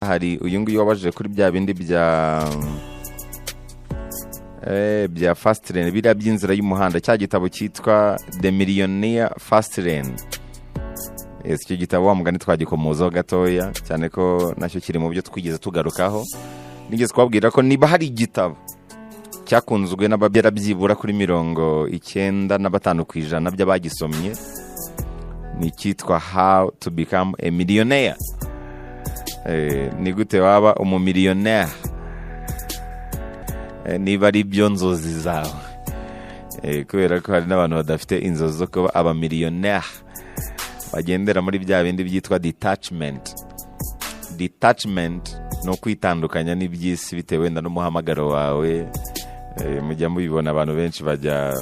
Hari uyu nguyu wabajije kuri bya bindi bya fast lane, biriya by'inzira y'umuhanda, cya gitabo cyitwa The Millionaire Fast Lane. Yes, icyo gitabo wa mugani twagikomozaho gatoya cyane, ko nacyo kiri mu byo twigeze tugarukaho. Nigeze kubabwira ko niba hari igitabo cyakunzwe n'abagera byibura kuri 95% by'abagisomye, ni icyitwa How to Become a Millionaire. Ni gute waba umumiliyoneri, niba ari byo nzozi zawe. Kubera ko hari n'abantu badafite inzozi zo kuba abamiliyoneri, bagendera muri bya bindi byitwa detachment. Detachment ni ukwitandukanya n'iby'isi bitewe wenda n'umuhamagaro wawe. Mujya mubibona, abantu benshi bajya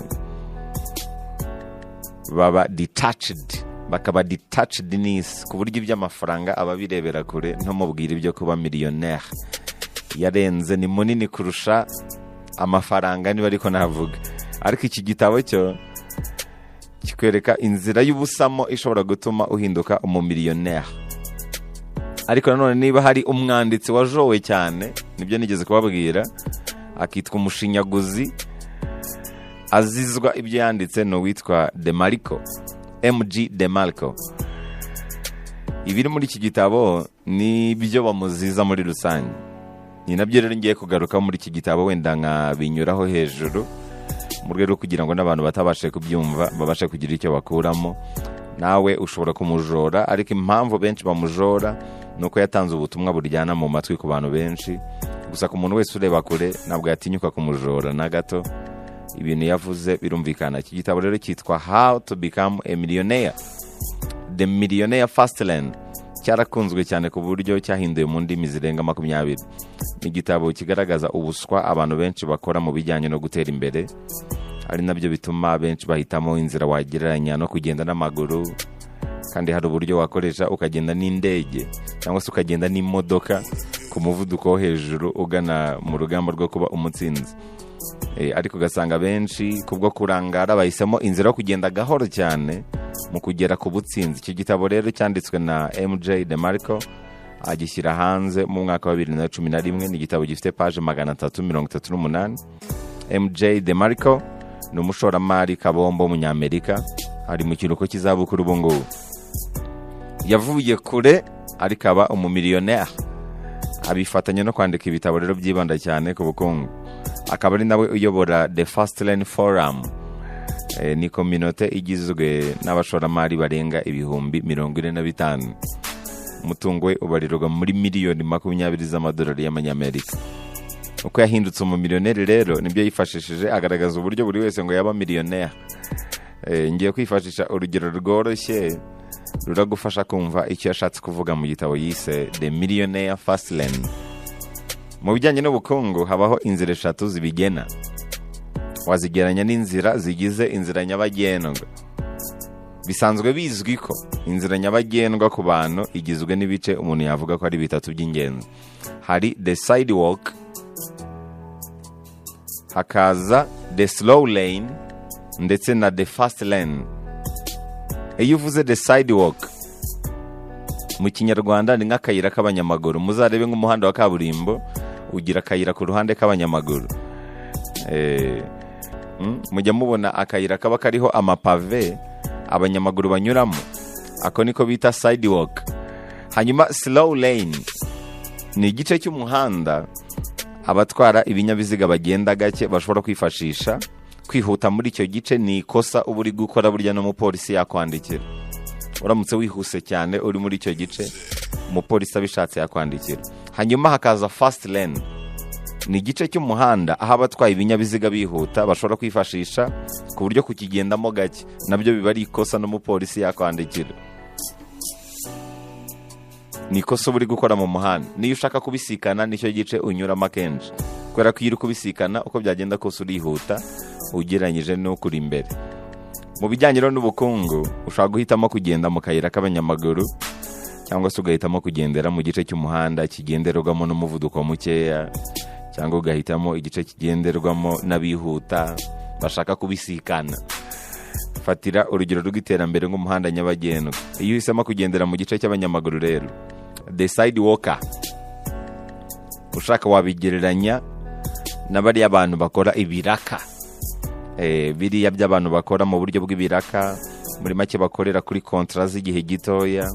baba detached, bakaba detached n'isi, ku buryo iby'amafaranga aba abirebera kure. Ntumubwire ibyo kuba miliyoneri, yarenze, ni munini kurusha amafaranga niba ariko navuga. Ariko iki gitabo cyo kikwereka inzira y'ubusamo ishobora gutuma uhinduka umumiliyoneri. Ariko nanone niba hari umwanditsi wajowe cyane, nibyo nigeze kubabwira, akitwa umushinyaguzi azizwa ibyo yanditse, ni uwitwa DeMarco, MJ DeMarco. Ibiri muri iki gitabo ni ibyo bamuziza muri rusange. Ni nabyo rero ngiye kugarukaho muri iki gitabo, wenda nkabinyuraho hejuru mu rwego rwo kugira ngo n'abantu batabashe kubyumva babashe kugira icyo bakuramo. Nawe ushobora kumujora, ariko impamvu benshi bamujora ni uko yatanze ubutumwa buryana mu matwi ku bantu benshi. Gusa ku muntu wese ureba kure, ntabwo yatinyuka kumujora na gato. Ibintu yavuze birumvikana. Iki gitabo rero cyitwa How to Become a Millionaire, The Millionaire Fast Lane, cyarakunzwe cyane ku buryo cyahinduwe mu ndimi zirenga 20. Ni igitabo kigaragaza ubuswa abantu benshi bakora mu bijyanye no gutera imbere, ari nabyo bituma benshi bahitamo inzira wagereranya no kugenda n'amaguru, kandi hari uburyo wakoresha ukagenda n'indege cyangwa se ukagenda n'imodoka ku muvuduko wo hejuru ugana mu rugamba rwo kuba umutsinzi. Ariko ugasanga benshi kubwo kurangara bahisemo inzira yo kugenda gahoro cyane mu kugera ku butsinzi. Icyo gitabo rero cyanditswe na MJ DeMarco, agishyira hanze mu mwaka wa 2011. Ni igitabo gifite paje 338. MJ DeMarco ni umushoramari kabombo w'umunyamerika, ari mu kiruhuko cy'izabukuru ubu ngubu. Yavuye kure ariko aba umumiliyoneri, abifatanya no kwandika ibitabo rero byibanda cyane ku bukungu. Akaba ari nawe uyobora The Fast Lane Forum. Ni kominote igizwe n'abashoramari barenga 45,000. Umutungo we ubarirwa muri miliyoni 20 z'amadolari y'amanyamerika. Uko yahindutse umumiliyoneri rero nibyo yifashishije agaragaza uburyo buri wese ngo yaba miliyoneri. Ngiye kwifashisha urugero rworoshye ruragufasha kumva icyo yashatse kuvuga mu gitabo yise The Millionaire Fast Lane. Mu bijyanye n'ubukungu habaho inzira eshatu zibigena, wazigeranya n'inzira zigize inzira nyabagendwa. Bisanzwe bizwi ko inzira nyabagendwa ku bantu igizwe n'ibice umuntu yavuga ko ari bitatu by'ingenzi. Hari the sidewalk, hakaza the slow lane, ndetse na the fast lane. Iyo uvuze the sidewalk, mu Kinyarwanda ni nk'akayira k'abanyamaguru. Muzarebe nk'umuhanda wa kaburimbo ugira akayira ku ruhande k'abanyamaguru. Mujya mubona akayira kaba kariho amapave abanyamaguru banyuramo, ako niko bita sidewalk. Hanyuma slow lane ni igice cy'umuhanda abatwara ibinyabiziga bagenda gake bashobora kwifashisha. Kwihuta muri icyo gice ni ikosa uba uri gukora, burya n'umupolisi yakwandikira. Uramutse wihuse cyane uri muri icyo gice, umupolisi abishatse yakwandikira. Hanyuma hakaza fast lane, ni igice cy'umuhanda aho abatwaye ibinyabiziga bihuta bashobora kwifashisha, ku buryo kukigendamo gake nabyo biba ari ikosa, n'umupolisi yakwandikira. Ni ikosa uba uri gukora mu muhanda. Niyo ushaka kubisikana, nicyo gice unyuramo akenshi, kubera ko iyo uri kubisikana, uko byagenda kose urihuta ugereranyije n'uko uri imbere. Mu bijyanye rero n'ubukungu, ushobora guhitamo kugenda mu kayira k'abanyamaguru, cyangwa se ugahitamo kugendera mu gice cy'umuhanda kigenderwamo n'umuvuduko mukeya, cyangwa ugahitamo igice kigenderwamo n'abihuta bashaka kubisikana. Fatira urugero rw'iterambere nk'umuhanda nyabagendwa. Iyo uhisemo kugendera mu gice cy'abanyamaguru rero, the sidewalker. Ushaka wabigereranya na bariya bantu bakora ibiraka, biriya by'abantu bakora mu buryo bw'ibiraka, muri make bakorera kuri kontra z'igihe gitoya.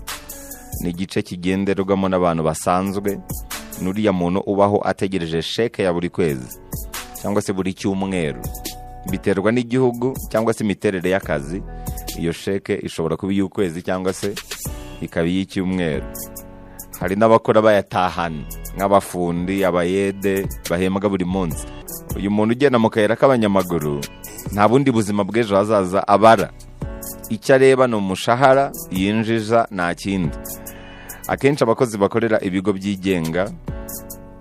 Ni igice kigenderwamo n'abantu basanzwe. N'uriya muntu ubaho ategereje sheke ya buri kwezi cyangwa se buri cyumweru, biterwa n'igihugu cyangwa se imiterere y'akazi. Iyo sheke ishobora kuba iy'ukwezi cyangwa se ikaba iy'icyumweru. Hari n'abakora bayatahana nk'abafundi, abayede bahembwa buri munsi. Uyu muntu ugenda mu kayira k'abanyamaguru nta bundi buzima bw'ejo hazaza abara, icyo areba ni umushahara yinjiza, nta kindi. Akenshi abakozi bakorera ibigo byigenga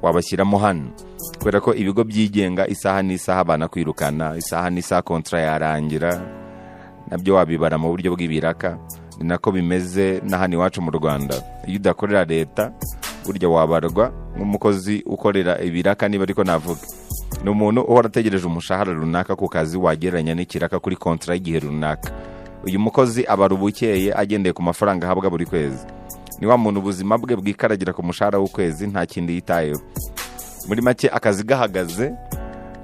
wabashyiramo hano, kubera ko ibigo byigenga isaha n'isaha banakwirukana, isaha n'isaha kontra yarangira, nabyo wabibara mu buryo bw'ibiraka. Ni nako bimeze na hano iwacu mu Rwanda. Iyo udakorera leta, burya wabarwa nk'umukozi ukorera ibiraka, niba ariko navuga. Ni umuntu uhora ategereje umushahara runaka ku kazi, wagereranya n'ikiraka kuri kontra y'igihe runaka. Uyu mukozi abara ubukeye agendeye ku mafaranga ahabwa buri kwezi. Ni wa muntu ubuzima bwe bwikaragira ku mushahara w'ukwezi, nta kindi yitayeho. Muri make, akazi gahagaze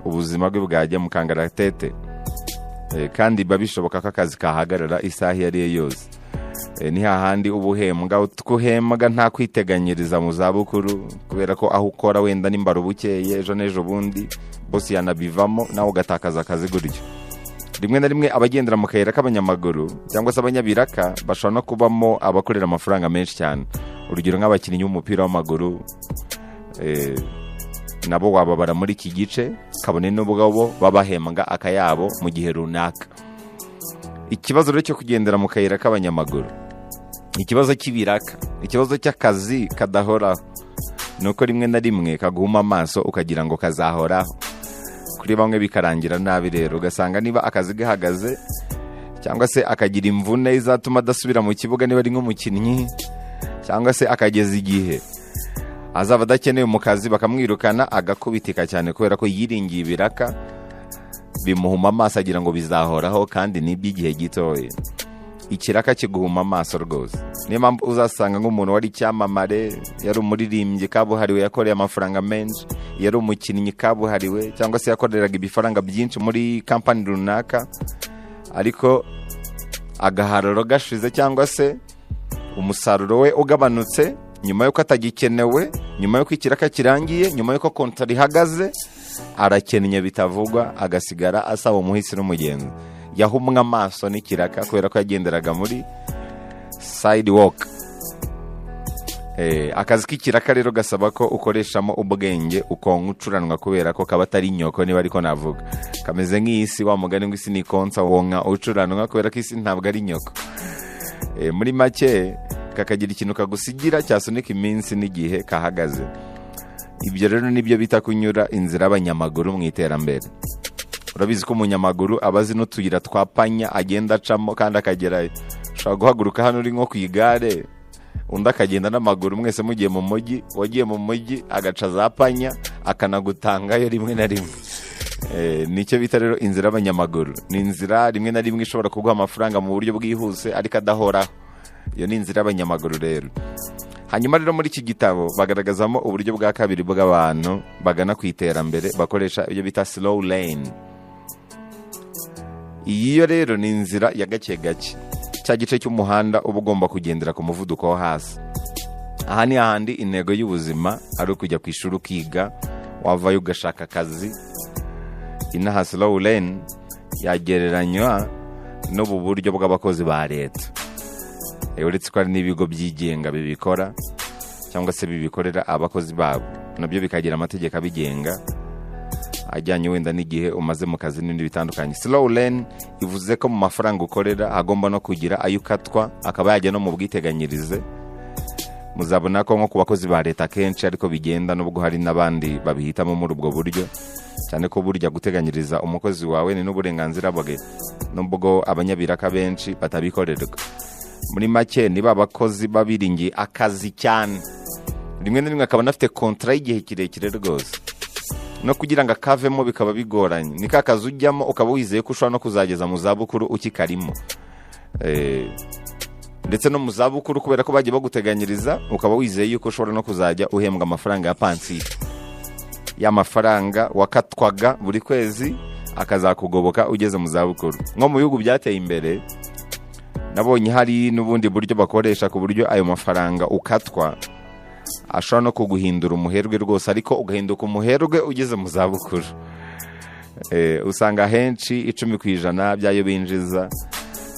ubuzima bwe bwajya mu kangaratete. Kandi biba bishoboka ko akazi kahagarara isaha iyo ari yo yose. Ni hahandi uba uhembwa utwo uhembwa, nta kwiteganyiriza mu zabukuru, kubera ko aho ukora wenda nimbara ubukeye, ejo n'ejo bundi bosi yanabivamo, nawe ugatakaza akazi gutyo. Rimwe na rimwe abagendera mu kayira k'abanyamaguru cyangwa se abanyabiraka bashobora no kubamo abakorera amafaranga menshi cyane, urugero nk'abakinnyi b'umupira w'amaguru, nabo wababara muri iki gice, kabone n'ubwo bo babahembwa akayabo mu gihe runaka. Ikibazo rero cyo kugendera mu kayira k'abanyamaguru, ikibazo cy'ibiraka, ikibazo cy'akazi kadahoraho, ni uko rimwe na rimwe kaguhuma amaso ukagira ngo kazahoraho. Kuri bamwe bikarangira nabi rero, ugasanga niba akazi gahagaze cyangwa se akagira imvune izatuma adasubira mu kibuga niba ari nk'umukinnyi, cyangwa se akageza igihe azaba adakenewe mu kazi bakamwirukana, agakubitika cyane kubera ko yiringiye ibiraka, bimuhuma amaso agira ngo bizahoraho kandi ni iby'igihe gitoya. Ikiraka kiguhuma amaso rwose. Niyo mpamvu uzasanga nk'umuntu wari icyamamare, yari umuririmbyi kabuhariwe, yakoreye amafaranga menshi, yari umukinnyi kabuhariwe, cyangwa se yakoreraga ibifaranga byinshi muri kampani runaka, ariko agahararo gashize cyangwa se umusaruro we ugabanutse, nyuma y'uko atagikenewe, nyuma y'uko ikiraka kirangiye, nyuma y'uko kontara ihagaze, arakennye bitavugwa, agasigara asaba umuhisi n'umugenzi. Yahumwe amaso n'ikiraka kubera ko yagenderaga muri sidewalk. Akazi k'ikiraka rero gasaba ko ukoreshamo ubwenge, ukonka ucuranwa, kubera ko kaba atari inyoko, niba ariko navuga. Kameze nk'isi, wa mugani ngo isi ni konsa, wonka ucuranwa, kubera ko isi ntabwo ari inyoko. Muri make kakagira ikintu kagusigira cyasunika iminsi n'igihe kahagaze. Ibyo rero nibyo bita kunyura inzira y'abanyamaguru mu iterambere. Urabizi ko umunyamaguru aba azi n'utuyira twa panya agenda acamo kandi akagerayo. Ushobora guhaguruka hano uri nko ku igare, undi akagenda n'amaguru, mwese mugiye mu mujyi, wagiye mu mujyi agaca za panya akanagutangayo rimwe na rimwe. Nicyo bita rero inzira y'abanyamaguru. Ni inzira rimwe na rimwe ishobora kuguha amafaranga mu buryo bwihuse ariko adahoraho. Iyo ni inzira y'abanyamaguru rero. Hanyuma rero muri iki gitabo bagaragazamo uburyo bwa kabiri bw'abantu bagana ku iterambere bakoresha ibyo bita slow lane. Iyi yo rero ni inzira ya gake gake, cya gice cy'umuhanda uba ugomba kugendera ku muvuduko wo hasi. Aha ni hahandi intego y'ubuzima ari ukujya ku ishuri ukiga, wavayo ugashaka akazi. Inaha slow lane yagereranywa n'ubu buryo bw'abakozi ba leta, uretse ko hari n'ibigo byigenga bibikora cyangwa se bibikorera abakozi babo, nabyo bikagira amategeko abigenga ajyanye wenda n'igihe umaze mu kazi n'ibindi bitandukanye. Slow lane ivuze ko mu mafaranga ukorera agomba no kugira ayo ukatwa, akaba yajya no mu bwiteganyirize. Muzabona ko nko ku bakozi ba leta akenshi ariko bigenda, nubwo hari n'abandi babihitamo muri ubwo buryo, cyane ko burya guteganyiriza umukozi wawe ni n'uburenganzira bwe, nubwo abanyabiraka benshi batabikorerwa. Muri make niba abakozi babiringiye akazi cyane, rimwe na rimwe akaba anafite kontara y'igihe kirekire rwose, no kugira ngo akavemo bikaba bigoranye. Ni ka kazi ujyamo ukaba wizeye ko ushobora no kuzageza mu zabukuru ukikarimo, ndetse no mu zabukuru kubera ko bagiye baguteganyiriza, ukaba wizeye yuko ushobora no kuzajya uhembwa amafaranga ya pansiyo. Y'amafaranga wakatwaga buri kwezi akazakugoboka ugeze mu zabukuru. Nko mu bihugu byateye imbere, nabonye hari n'ubundi buryo bakoresha ku buryo ayo mafaranga ukatwa ashobora no kuguhindura umuherwe rwose, ariko ugahinduka umuherwe ugeze mu zabukuru. Usanga ahenshi 10% by'ayo binjiza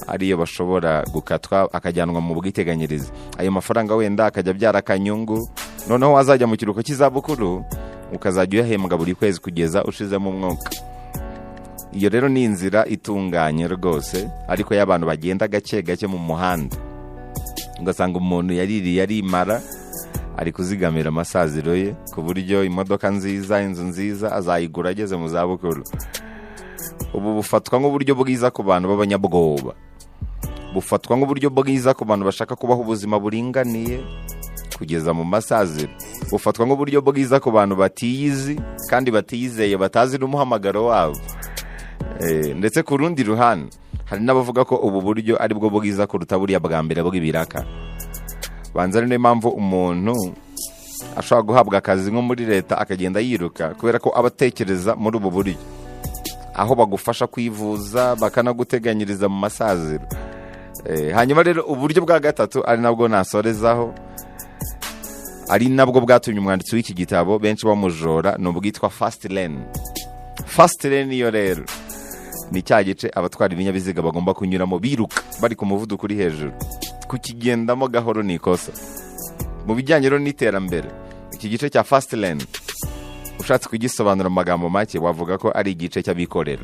ariyo bashobora gukatwa akajyanwa mu bwiteganyirize. Ayo mafaranga wenda akajya abyara akanyungu, noneho wazajya mu kiruhuko cy'izabukuru ukazajya uyahembwa buri kwezi kugeza ushizemo umwuka. Iyo rero ni inzira itunganye rwose, ariko y'abantu bagenda gake gake mu muhanda, ugasanga umuntu yaririye arimara, ari kuzigamira amasaziro ye ku buryo imodoka nziza, inzu nziza azayigura ageze mu zabukuru. Ubu bufatwa nk'uburyo bwiza ku bantu b'abanyabwoba, bufatwa nk'uburyo bwiza ku bantu bashaka kubaho ubuzima buringaniye kugeza mu masaziro, bufatwa nk'uburyo bwiza ku bantu batiyizi kandi batiyizeye, batazi n'umuhamagaro wabo. Ndetse ku rundi ruhande hari n'abavuga ko ubu buryo ari bwo bwiza kuruta buriya bwa mbere bw'ibiraka. Banza ari niyo mpamvu umuntu ashobora guhabwa akazi nko muri leta akagenda yiruka, kubera ko aba atekereza muri ubu buryo, aho bagufasha kwivuza bakanaguteganyiriza mu masaziro. Hanyuma rero uburyo bwa gatatu, ari nabwo nasorezaho, ari nabwo bwatumye umwanditsi w'iki gitabo benshi bamujora, ni ubwitwa fast lane. Fast lane iyo rero ni cya gice abatwara ibinyabiziga bagomba kunyuramo biruka, bari ku muvuduko uri hejuru. Kukigendamo gahoro ni ikosa. Mu bijyanye rero n'iterambere, iki gice cya fast lane ushatse kugisobanura mu magambo make wavuga ko ari igice cy'abikorera.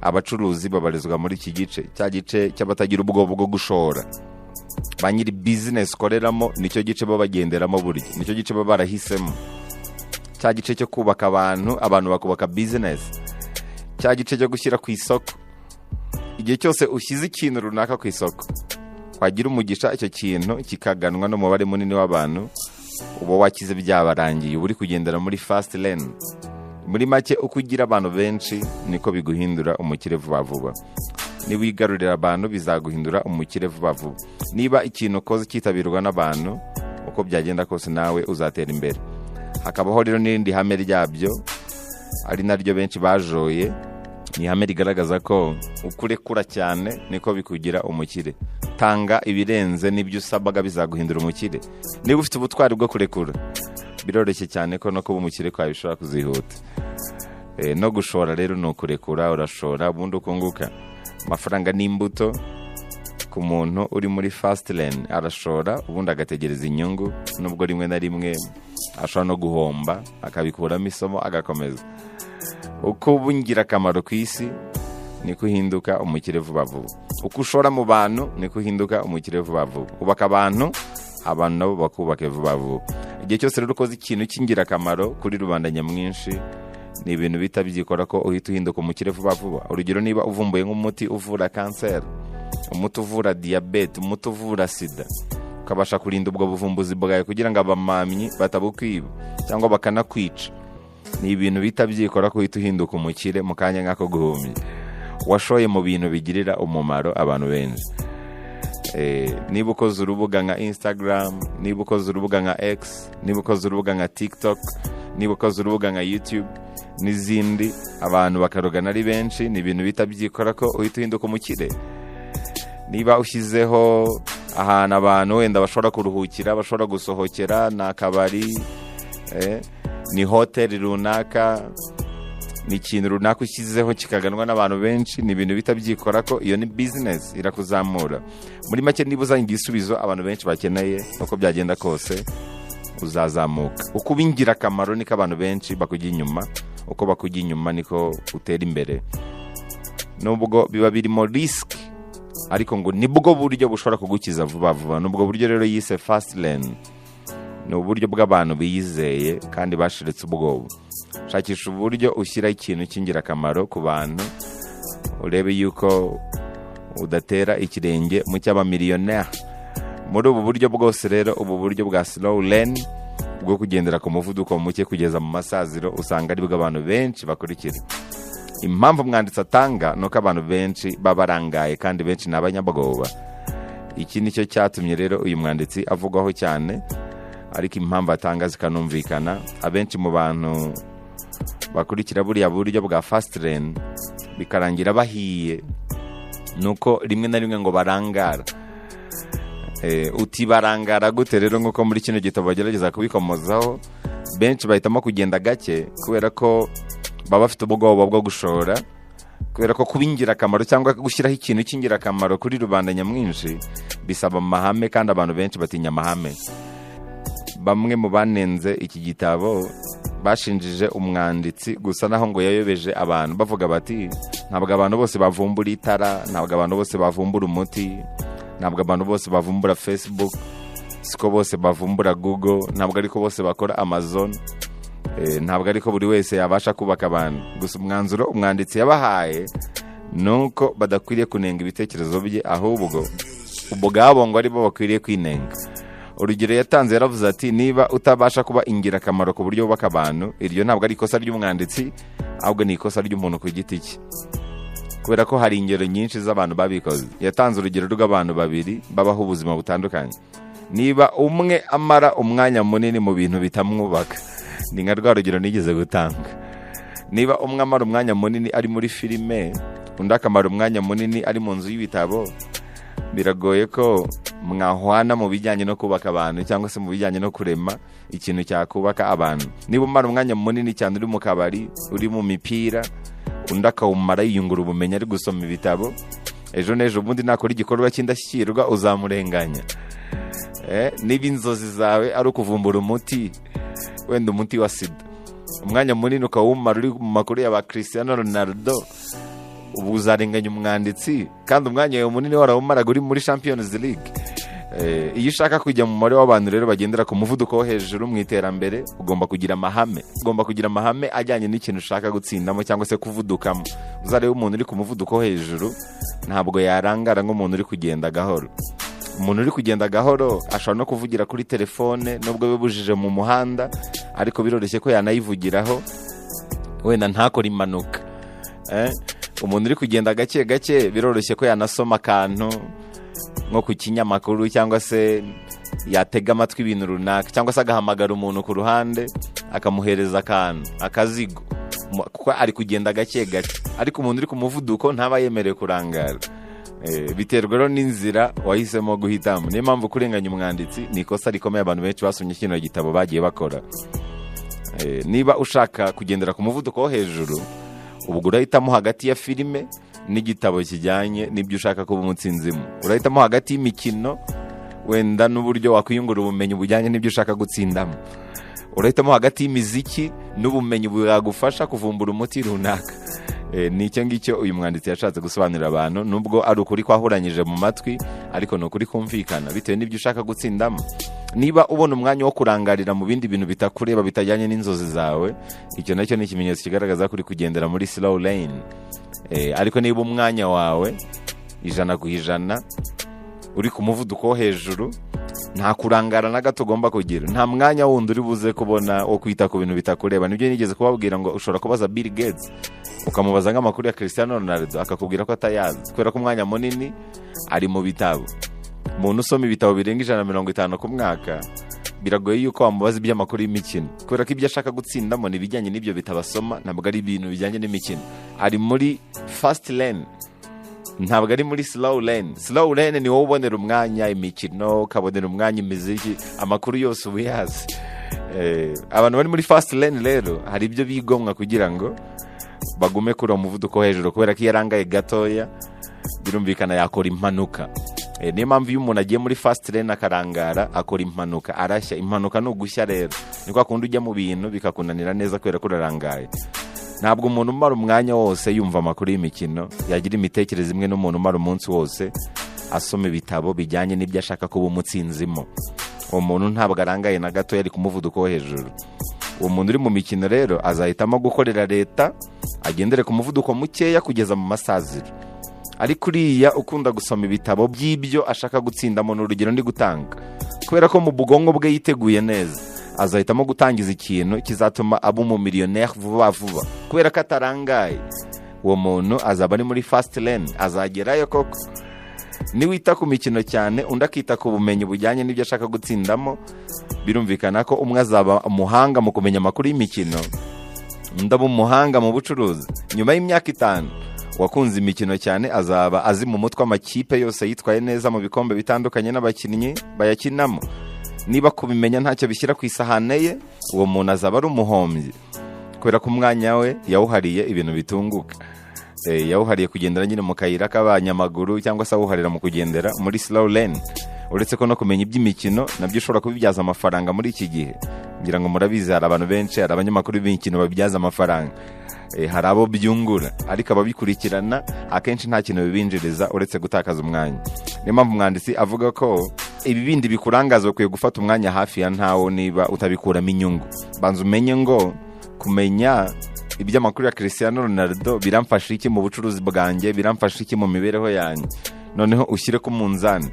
Abacuruzi babarizwa muri iki gice, cya gice cy'abatagira ubwoba bwo gushora. Ba nyiri bizinesi ukoreramo nicyo gice baba bagenderamo burya, nicyo gice baba barahisemo, cya gice cyo kubaka abantu, abantu bakubaka bizinesi, cya gice cyo gushyira ku isoko. Igihe cyose ushyize ikintu runaka ku isoko, wagira umugisha icyo kintu kikaganwa n'umubare munini w'abantu, uba wakize byabarangiye, uba uri kugendera muri fast lane. Muri make, uko ugira abantu benshi niko biguhindura umukire vuba vuba. Niwigarurira abantu bizaguhindura umukire vuba vuba. Niba ikintu ukoze cyitabirwa n'abantu, uko byagenda kose nawe uzatera imbere. Hakabaho rero n'irindi hame ryabyo, ari naryo benshi bajoye, ni ihame rigaragaza ko uko urekura cyane niko bikugira umukire. Tanga ibirenze n'ibyo usabwaga bizaguhindura umukire. Niba ufite ubutwari bwo kurekura, biroroshye cyane ko no kuba umukire kwawe bishobora kuzihuta. No gushora rero ni ukurekura, urashora ubundi ukunguka. Amafaranga n'imbuto ku muntu uri muri fast lane, arashora ubundi agategereza inyungu, nubwo rimwe na rimwe ashobora no guhomba akabikuramo isomo agakomeza. Uko uba ingirakamaro ku isi niko uhinduka umukire vuba vuba. Uko ushora mu bantu niko uhinduka umukire vuba vuba. Ubaka abantu, abantu nabo bakubake vuba vuba. Igihe cyose rero ukoze ikintu cy'ingirakamaro kuri rubanda nyamwinshi, ni ibintu bita byikora ko uhita uhinduka umukire vuba vuba. Urugero, niba uvumbuye nk'umuti uvura kanseri, umuti uvura diyabete, umuti uvura sida, ukabasha kurinda ubwo buvumbuzi bwawe kugira ngo abamamyi batabukwiba cyangwa bakanakwica, ni ibintu bita byikora ko uhita uhinduka umukire mu kanya nk'ako guhumbya. Washoye mu bintu bigirira umumaro abantu benshi. Niba ukoze urubuga nka Instagram, niba ukoze urubuga nka X, niba ukoze urubuga nka TikTok, niba ukoze urubuga nka YouTube n'izindi, abantu bakarugana ari benshi, ni ibintu bita byikora ko uhita uhinduka umukire. Niba ushyizeho ahantu abantu wenda bashobora kuruhukira, bashobora gusohokera, ni akabari, ni hoteli runaka, ni ikintu runaka ushyizeho kikaganwa n'abantu benshi, ni ibintu bita byikora ko iyo ni bizinesi irakuzamura. Muri make, niba uzanye igisubizo abantu benshi bakeneye, uko byagenda kose uzazamuka. Uko uba ingirakamaro niko abantu benshi bakujya inyuma, uko bakujya inyuma niko utera imbere. Nubwo biba birimo risk, ariko ngo nibwo buryo bushobora kugukiza vuba vuba. Nubwo buryo rero yise fast lane, ni uburyo bw'abantu biyizeye kandi bashiritse ubwoba. Shakisha uburyo ushyiraho ikintu cy'ingirakamaro ku bantu, urebe yuko udatera ikirenge mu cy'abamiliyoneri. Muri ubu buryo bwose rero, ubu buryo bwa slow lane, bwo kugendera ku muvuduko muke kugeza mu masaziro, usanga aribwo abantu benshi bakurikira. Impamvu umwanditsi atanga ni uko abantu benshi baba barangaye kandi benshi ni abanyabwoba. Iki nicyo cyatumye rero uyu mwanditsi avugwaho cyane, ariko impamvu atanga zikanumvikana. Abenshi mu bantu Bakurikira buriya buryo bwa fast lane bikarangira bahiye, ni uko rimwe na rimwe ngo barangara. Uti barangara gute rero? Nk'uko muri kino gitabo bagerageza kubikomozaho, benshi bahitamo kugenda gake kubera ko baba bafite ubwoba bwo gushora, kubera ko kuba ingirakamaro cyangwa gushyiraho ikintu cy'ingirakamaro kuri rubanda nyamwinshi bisaba amahame, kandi abantu benshi batinya amahame. Bamwe mu banenze iki gitabo bashinjije umwanditsi gusa naho ngo yayobeje abantu, bavuga bati: "Ntabwo abantu bose bavumbura itara, ntabwo abantu bose bavumbura umuti, ntabwo abantu bose bavumbura Facebook, siko bose bavumbura Google, ntabwo ariko bose bakora Amazon, ntabwo ariko buri wese yabasha kubaka abantu." Gusa umwanzuro umwanditsi yabahaye ni uko badakwiriye kunenga ibitekerezo bye, ahubwo ubwabo ngo aribo bakwiriye kwinenga. Urugero yatanze, yaravuze ati: "Niba utabasha kuba ingirakamaro ku buryo wubaka abantu, iryo ntabwo ari ikosa ry'umwanditsi, ahubwo ni ikosa ry'umuntu ku giti cye," kubera ko hari ingero nyinshi z'abantu babikoze. Yatanze urugero rw'abantu babiri babaho ubuzima butandukanye. Niba umwe amara umwanya munini mu bintu bitamwubaka, ni nka rwa rugero nigeze gutanga, niba umwe amara umwanya munini ari muri filime, undi akamara umwanya munini ari mu nzu y'ibitabo, biragoye ko mwahwana mu bijyanye no kubaka abantu cyangwa se mu bijyanye no kurema ikintu cyakubaka abantu. Niba umara umwanya munini cyane uri mu kabari, uri mu mipira, undi akawumara yiyungura ubumenyi, ari gusoma ibitabo, ejo n'ejo bundi nakora igikorwa cy'indashyikirwa uzamurenganya. Niba inzozi zawe ari ukuvumbura umuti, wenda umuti wa sida, umwanya munini ukawumara uri mu makuru ya ba Cristiano Ronaldo, ubu uzarenganya umwanditsi kandi umwanya wawe munini warawumaraga uri muri Champions League. Iyo ushaka kujya mu mubare w'abantu rero bagendera ku muvuduko wo hejuru mu iterambere, ugomba kugira amahame, ugomba kugira amahame ajyanye n'ikintu ushaka gutsindamo cyangwa se kuvudukamo. Uzarebe umuntu uri ku muvuduko wo hejuru ntabwo yarangara nk'umuntu uri kugenda gahoro. Umuntu uri kugenda gahoro ashobora no kuvugira kuri telefone nubwo bibujije mu muhanda, ariko biroroshye ko yanayivugiraho wenda ntakore impanuka. Umuntu uri kugenda gake gake biroroshye ko yanasoma akantu nko ku kinyamakuru, cyangwa se yatega amatwi ibintu runaka, cyangwa se agahamagara umuntu ku ruhande akamuhereza akantu akazigo, kuko ari kugenda gake gake. Ariko umuntu uri ku muvuduko ntaba yemerewe kurangara. Biterwa rero n'inzira wahisemo guhitamo. Niyo mpamvu kurenganya umwanditsi ni ikosa rikomeye abantu benshi basomye kino gitabo bagiye bakora. Niba ushaka kugendera ku muvuduko wo hejuru, ubwo urahitamo hagati ya filime n'igitabo kijyanye n'ibyo ushaka kuba umutsinzimo, urahitamo hagati y'imikino wenda n'uburyo wakwiyungura ubumenyi bujyanye n'ibyo ushaka gutsindamo, urahitamo hagati y'imiziki n'ubumenyi bwagufasha kuvumbura umuti runaka. Ni icyo ngicyo uyu mwanditsi yashatse gusobanurira abantu. Nubwo ari ukuri kwahuranyije mu matwi, ariko ni ukuri kumvikana bitewe n'ibyo ushaka gutsindamo. Niba ubona umwanya wo kurangarira mu bindi bintu bitakureba, bitajyanye n'inzozi zawe, icyo nacyo ni ikimenyetso kigaragaza ko uri kugendera muri slow lane. Ariko niba umwanya wawe 100% uri ku muvuduko wo hejuru, nta kurangara na gato ugomba kugira, nta mwanya wundi uri buze kubona wo kwita ku bintu bitakureba. Nibyo nigeze kubabwira ngo ushobora kubaza Bill Gates, ukamubaza nk'amakuru ya Cristiano Ronaldo, akakubwira ko atayazi, kubera ko umwanya munini ari mu bitabo. Umuntu usoma ibitabo birenga 150 ku mwaka, biragoye yuko wamubaza iby'amakuru y'imikino, kubera ko ibyo ashaka gutsindamo ni ibijyanye n'ibyo bitabo asoma, ntabwo ari ibintu bijyanye n'imikino. Ari muri fast lane, ntabwo ari muri slow lane. Slow lane ni wowe ubonera umwanya imikino, ukabonera umwanya imiziki, amakuru yose uba uyazi. Abantu bari muri fast lane rero hari ibyo bigomwa kugira ngo bagume kuri uwo muvuduko wo hejuru, kubera ko iyo arangaye gatoya birumvikana yakora impanuka. Niyo mpamvu iyo umuntu agiye muri fast lane akarangara akora impanuka, arashya. Impanuka ni ugushya rero, ni kwa kundi ujya mu bintu bikakunanira neza kubera ko urarangaye. Ntabwo umuntu umara umwanya wose yumva amakuru y'imikino yagira imitekerereze imwe n'umuntu umara umunsi wose asoma ibitabo bijyanye n'ibyo ashaka kuba umutsinzimo. Uwo muntu ntabwo arangaye na gato, yari ku muvuduko wo hejuru. Uwo muntu uri mu mikino rero azahitamo gukorera leta, agendere ku muvuduko mukeya kugeza mu masaziro. Ariko uriya ukunda gusoma ibitabo by'ibyo ashaka gutsindamo, ni urugero ndi gutanga, kubera ko mu bwonko bwe yiteguye neza, azahitamo gutangiza ikintu kizatuma aba umumiliyoneri vuba vuba, kubera ko atarangaye. Uwo muntu azaba ari muri fast lane, azagerayo koko. Niwita ku mikino cyane, undi akita ku bumenyi bujyanye n'ibyo ashaka gutsindamo, birumvikana ko umwe azaba umuhanga mu kumenya amakuru y'imikino, Undi aba umuhanga mu bucuruzi. Nyuma y'imyaka 5, uwakunze imikino cyane azaba azi mu mutwe amakipe yose yitwaye neza mu bikombe bitandukanye n'abakinnyi bayakinamo. Niba kubimenya ntacyo bishyira ku isahane ye, uwo muntu azaba ari umuhombyi, kubera ko umwanya we yawuhariye ibintu bitunguka. Yawuhariye kugendera nyine mu kayira k'abanyamaguru, cyangwa se awuharira mu kugendera muri slow lane. Uretse ko no kumenya iby'imikino nabyo ushobora kubibyaza amafaranga muri iki gihe, ngira ngo murabizi, hari abantu benshi, hari abanyamakuru b'imikino babibyaza amafaranga. Hari abo byungura, ariko ababikurikirana akenshi nta kintu bibinjiriza uretse gutakaza umwanya. Niyo mpamvu umwanditsi avuga ko ibi bindi bikurangaza ukwiye gufata umwanya hafi ya ntawo. Niba utabikuramo inyungu, banza umenye ngo kumenya iby'amakuru ya Cristiano Ronaldo biramfasha iki mu bucuruzi bwanjye, biramfasha iki mu mibereho yanjye? Noneho ushyire ku munzani.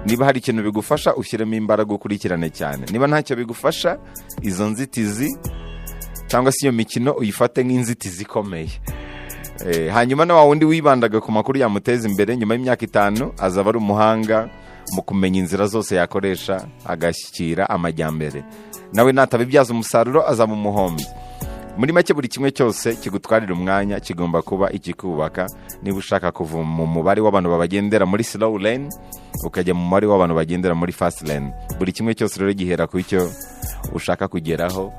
Niba hari ikintu bigufasha, ushyiremo imbaraga, ukurikirane cyane. Niba ntacyo bigufasha, izo nzitizi cyangwa se iyo mikino uyifate nk'inzitizi ikomeye. Hanyuma na wa wundi wibandaga ku makuru yamuteza imbere, nyuma y'imyaka 5 azaba ari umuhanga mu kumenya inzira zose yakoresha agashyikira amajyambere. Nawe natabibyaza umusaruro azaba umuhombyi. Muri make, buri kimwe cyose kigutwarira umwanya kigomba kuba ikikubaka, niba ushaka kuva mu mubare w'abantu babagendera muri slow lane ukajya mu mubare w'abantu bagendera muri fast lane. Buri kimwe cyose rero gihera ku cyo ushaka kugeraho,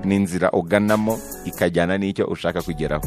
n'inzira uganamo ikajyana n'icyo ushaka kugeraho.